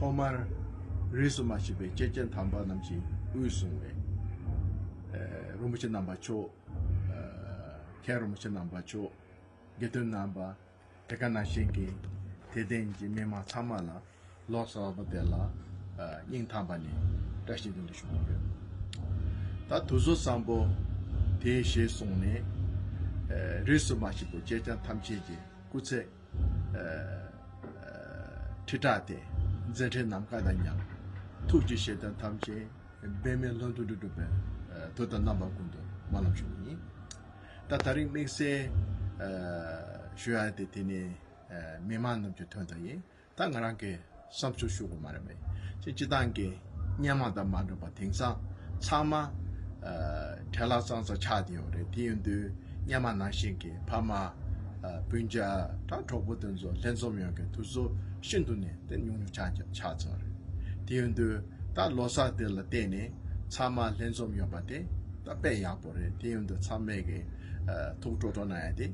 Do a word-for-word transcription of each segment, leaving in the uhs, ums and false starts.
ཐོག་མར་རིས་སུ་མ་ཆད་པའི་སྐྱེས་ཆེན་དམ་པ་རྣམས་ཀྱིས་དབུས་བཟུང་བའི་རིན་པོ་ཆེ་རྣམ་པ་མཆོག་མཁན་རིན་པོ་ཆེ་རྣམ་པ་མཆོག་དགེ་འདུན་རྣམ་པ། དེ་ག་ནང་བཞིན་གྱི་དད་ལྡན་གྱི་མི་མང་ཚང་མ་ལ་ལོ་གསར་པ་དེ་ལ་སྙིང་ཐག་པ་ནས་བཀྲ་ཤིས་བདེ་ལེགས་ཞུ་གི་ཡོད། ད་དུས་ཚོད་བཟང་པོ་དེ་གཞིར་བཟུང་ནས་རིས་སུ་མ་ཆད་པའི་སྐྱེས་ཆེན་ཐམས་ཅད་ཀྱི་སྐུ་ཚེ་ཁྲི་ཕྲག་དེ་མཛད་འཕྲིན་ནམ་མཁའ་དང་མཉམ། ཐུགས་ཀྱི་བཞེད་དོན་ཐམས་ཅད་འབད་མེད་ལྷུན་གྲུབ་ཏུ་འགྲུབ་པའི་དུས་དང་རྣམ་པ་ཀུན་ཏུ་སྨོན་ལམ་ཞུ་གི་ཡིན། ད་དེ་རིང་དམིགས་བསལ་ཞུ་ཡ་དེ་དེ་ནི་མི་མང་རྣམས་ཀྱི་དོན་དུ་ཡིན། ད་ང་རང་གི་བསམ་ཚུལ་ཞུ་དགོས་མ་རེད་པས། ཅི་སྤྱི་བཏང་གི་སྔོན་མ་དང་མ་འདྲ་བ་དེང་སང་ཚང་མ་བྲེལ་བ་ཙང་ཙང་ཆགས་བསྡད་ཡོད་རེད། དེ་ཡིན་དུས་སྔོན་མ་ནང་བཞིན་གྱི་ཕ་མ་སྤུན་ཀྱག་དང་གྲོགས་པོ་དེ་ཚོ་ལྷན་འཛོམས་ཡོང་གི་དུས་ཚོད་ཤིན་ཏུ་ནས་དེ་ཉུང་ཉུང་ཆགས་ཆགས་ཚར་རེད། དེ་ཡིན་དུས་ད་ལོ་གསར་དེ་ལ་བརྟེན་ནས་ཚང་མ་ལྷན་འཛོམས་ཡོང་པ་དེ་ད་དཔེ་ཡག་པོ་རེད། དེ་ཡིན་དུས་ཚང་མས་ཀྱི་ཐུགས་སྤྲོ་སྤྲོ་གནང་ཡ་དེ་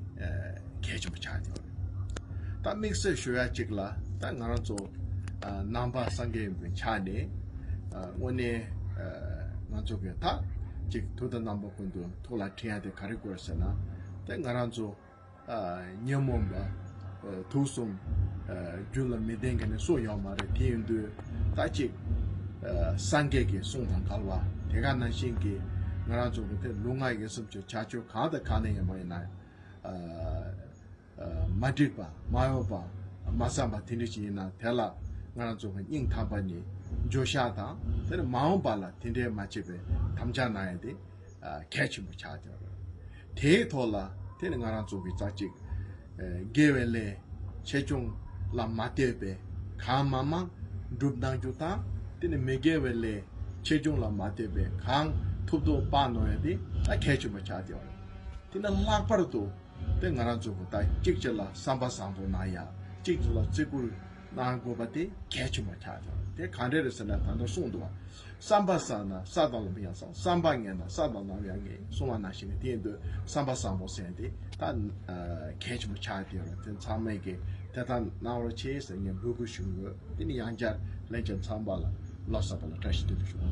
གལ་ཆེན་པོ་ཆགས་བསྡད་ཡོད་རེད། ད་དམིགས་བསལ་ཞུ་ཡ་གཅིག་ལ་ད་ང་རང་ཚོ་ནང་པ་སངས་རྒྱས་ཡིན་པའི་ཆ་ནས་དངོས་གནས་ང་ཚོ་གི་ད་གཅིག་དུས་དང་རྣམ་པ་ཀུན་ཏུ་ཐུགས་ལ་དྲན་ཡ་དེ་ག་རེ་དགོས་ཟེར་ན། ད་ང་རང་ཚོ་ཉོན་མོངས་པ་དུག་གསུམ་རྒྱུད་ལ་མི་ལྡན་མཁན་ནི་སུ་ཡོད་མ་རེད། དེ་ཡིན་དུས་ད་གཅིག་སངས་རྒྱས་ཀྱི་གསུང་དང་འགལ་བ་དེ་ག་ནང་བཞིན་གྱི་ང་རང་ཚོ་གི་དེ་ལུས་ངག་ཡིད་གསུམ་གྱི་བྱ་སྤྱོད་གང་དང་གང་ནས་ཡིན་པ་ཡིན་ན། མ་འགྲིག་པ་མ་འོས་པ་མ་བསམ་པ་དེ་འདྲ་ཞིག་ཡིན་ན་དེ་ལ་ང་རང་ཚོ་གི་སྙིང་ཐག་པ་ནས་འགྱོད་བཤགས་དང་དེ་ནས་མ་འོངས་པ་ལ་དེ་འདྲའི་མ་བྱེད་པའི་དམ་བཅའ་གནང་ཡ་དེ་གལ་ཆེན་པོ་ཆགས་བསྡད་ཡོད་རེད། དེའི་ཐོག་ལ་དེ་ནི་ང་རང་ཚོ་གི་རྩ་གཅིག་དགེ་བའི་ལས་ཆེ་ཆུང་ལ་མ་ལྟོས་པའི་གང་མང་མང་སྒྲུབ་གནང་རྒྱུ་དང་དེ་ནི་མི་དགེ་བའི་ལས་ཆེ་ཆུང་ལ་མ་ལྟོས་པའི་གང་ཐུབ་ཐུབ་སྤང་གནང་ཡ་དེ་ད་གལ་ཆེན་པོ་ཆགས་བསྡད་ཡོད་རེད། དེ་ནི་ལྷག་པར་དུ་དེ་ང་རང་ཚོ་གི་ད་གཅིག་གཅིག་ལ་བསམ་པ་བཟང་པོ་གནང་ཡ། གཅིག་གཅིག་ལ་བརྩི་བཀུར་གནང་དགོས་པ་དེ་གལ་ཆེན་པོ་ཆགས་ཀྱང་། དེ་ག་འདྲ་རེད་ཟེར་ན་ད་ལྟ་གསུངས་འདུག་བ། བསམ་པ་བཟང་ན་ས་དང་ལམ་ཡང་བཟང་། བསམ་པ་ངན་ན་ས་དང་ལམ་ཡང་ངན་གསུངས་པ་ནང་བཞིན་དེ་ཡིན་དུས་བསམ་པ་བཟང་པོ་ཟེར་དེ་ད་གལ་ཆེན་པོ་ཆགས་ཀྱི་ཡོད་རེད། དེ་ཚང་མས་ཀྱི་དེ་ལྟར་གནང་རོགས་བྱེད་ཟེར་ངས་འབོད་སྐུལ་ཞུ་གི་ཡོད། དེ་ནི་ཡང་བསྐྱར་ལྷན་རྒྱས་ཚང་མ་ལ་ལོ་གསར་པ་ལ་བཀྲ་ཤིས་བདེ་ལེགས་ཞུ།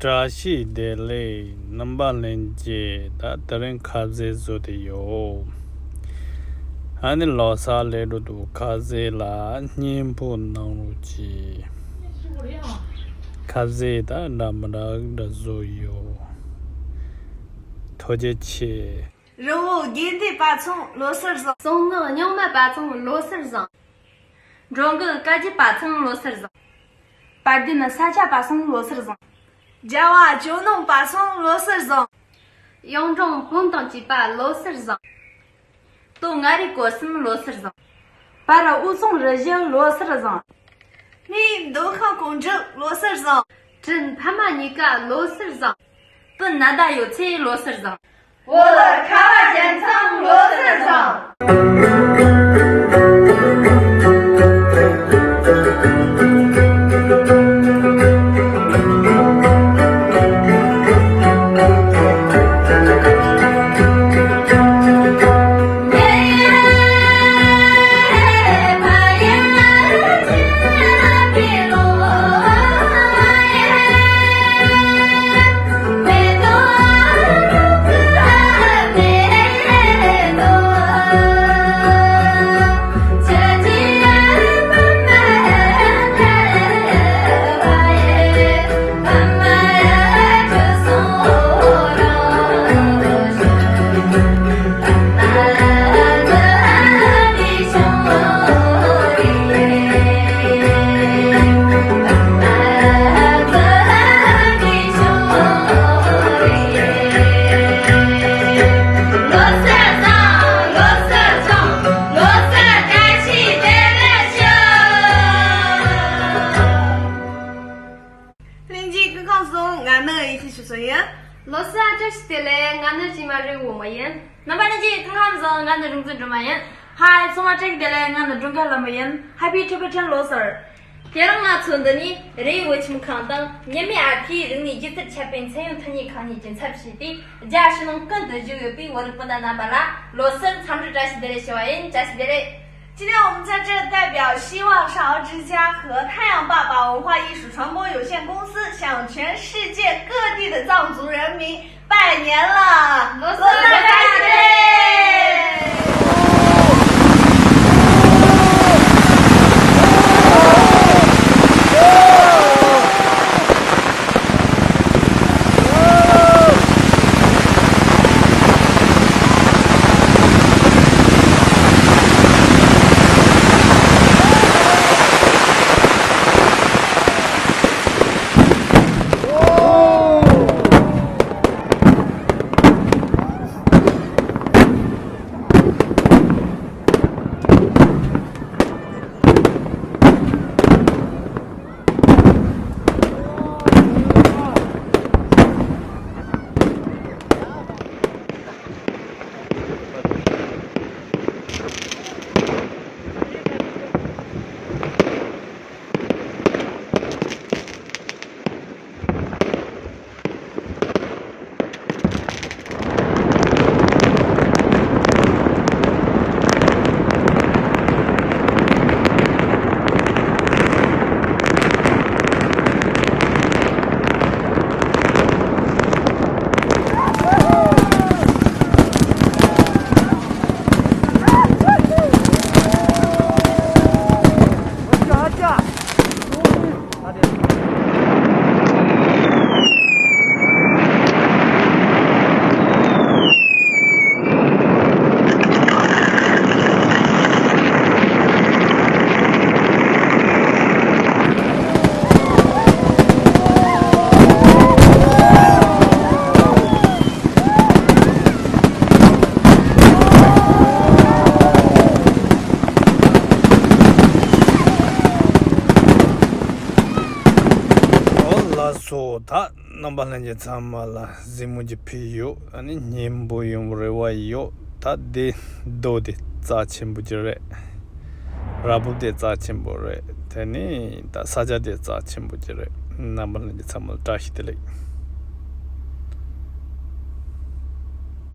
བཀྲ་ཤིས་བདེ་ལེགས། རྣམ་པ་ལྷན་རྒྱས། ད་དེ་རིང་ཁ་ཟས་བཟོས་ཏེ་ཡོད། ཨ་ནི་ལོ་གསར་སླེབས་འགྲོ་འདུག་ཁ་ཟས་ལ་སྙིང་པོ་གནང་རོགས་གྱིས། ཁ་ཟས་ད་འདྲ་མི་འདྲ་འདྲ་བཟོས་ཡོད། ཐུགས་རྗེ་ཆེ། རི་བོ་དགེ་ལྡན་པ་ཚང་ལོ་གསར་བཟང་། གསང་སྔགས་རྙིང་མ་པ་ཚང་ལོ་གསར་བཟང་། འགྲོ་མགོན་བཀའ་བརྒྱུད་པ་ཚང་ལོ་གསར་བཟང་། དཔལ་ལྡན་ས་སྐྱ་པ་ཚང་ལོ་གསར་བཟང་། རྒྱལ་བ་ཇོ་ནང་པ་ཚང་ལོ་གསར་བཟང་། གཡུང་དྲུང་བོན་དང་བཅས་པ་ལོ་གསར་བཟང་། སྟོད་མངའ་རིས་གོ་གསུམ་ལོ་གསར་བཟང་། བར་དབུས་གཙང་རུ་བཞི་ལོ་གསར་བཟང་། སྨད་མདོ་ཁམས་ཀོང་ཇོ་ལོ་གསར་བཟང་། དྲིན་ཕ་མ་གཉིས་ཀ་ལོ་གསར་བཟང་། སྤུན་ན་ཟླ་ཡོད་ཚེ་ལོ་གསར་བཟང་། བོད་ཁ་བ་ཅན་ཚང་ལོ་གསར་བཟང་། ལྷན་རྒྱས་སྐུ་ཁམས་བཟང་། ང་ནི་ཡེ་ཤེས་ཆོས་སྲིད་ཡིན། ལོ་གསར་བཀྲ་ཤིས་བདེ་ལེགས། ང་ནི་ཅི་མ་རི་བོ་མོ་ཡིན། རྣམ་པ་ལྷན་རྒྱས་སྐུ་ཁམས་བཟང་། ང་ནི་རིག་འཛིན་སྒྲོལ་མ་ཡིན། ཧའེ། ཚང་མ་བཀྲ་ཤིས་བདེ་ལེགས། ང་ནི་སྒྲོལ་དཀར་ལྷ་མོ་ཡིན། Happy Tibetan ལོ་གསར། དེ་རིང་ང་ཚོ་འདི་ནས་རེའུ་བོད་ཁྱིམ་ཁང་དང་ཉི་མའི་ཨ་ཕའི་རིག་གནས་སྒྱུ་རྩལ་ཁྱབ་སྤེལ་ཚད་ཡོད་མཐུན་གཉིས་ཁང་གཉིས་ཀྱི་ཚབ་བྱས་ཏེ། རྒྱ་ཕྱི་ནང་ཀུན་ཏུ་བཞུགས་ཡོད་པའི་བོད་རིགས་སྤུན་ཟླ་རྣམ་པ་ལ་ལོ་གསར་འཚམས་འདྲི་བཀྲ་ཤིས་བདེ་ལེགས་ཞུ་བ་ཡིན། བཀྲ་ཤིས་བདེ་ལེགས། 今天我们在这代表希望少儿之家和太阳爸爸文化艺术传播有限公司向全世界各地的藏族人民拜年了，罗斯拜年！ཨོ་ལགས་སོ། ད་རྣམ་པ་ལྷན་རྒྱས་ཚང་མ་ལ་གཟིགས་མོ་ཅིག་ཕུལ་ཡོད། ཨ་ནི་སྙན་པོ་ཡོང་རེ་བ་ཡོད། ད་འདི་རྡོ་དེ་རྩ་ཆེན་པོ་ཅིག་རེད། ར་ཕབ་དེ་རྩ་ཆེན་པོ་རེད། དེ་ནས་ད་ས་ཆ་དེ་རྩ་ཆེན་པོ་ཅིག་རེད། རྣམ་པ་ལྷན་རྒྱས་ཚང་མ་ལ་བཀྲ་ཤིས་བདེ་ལེགས།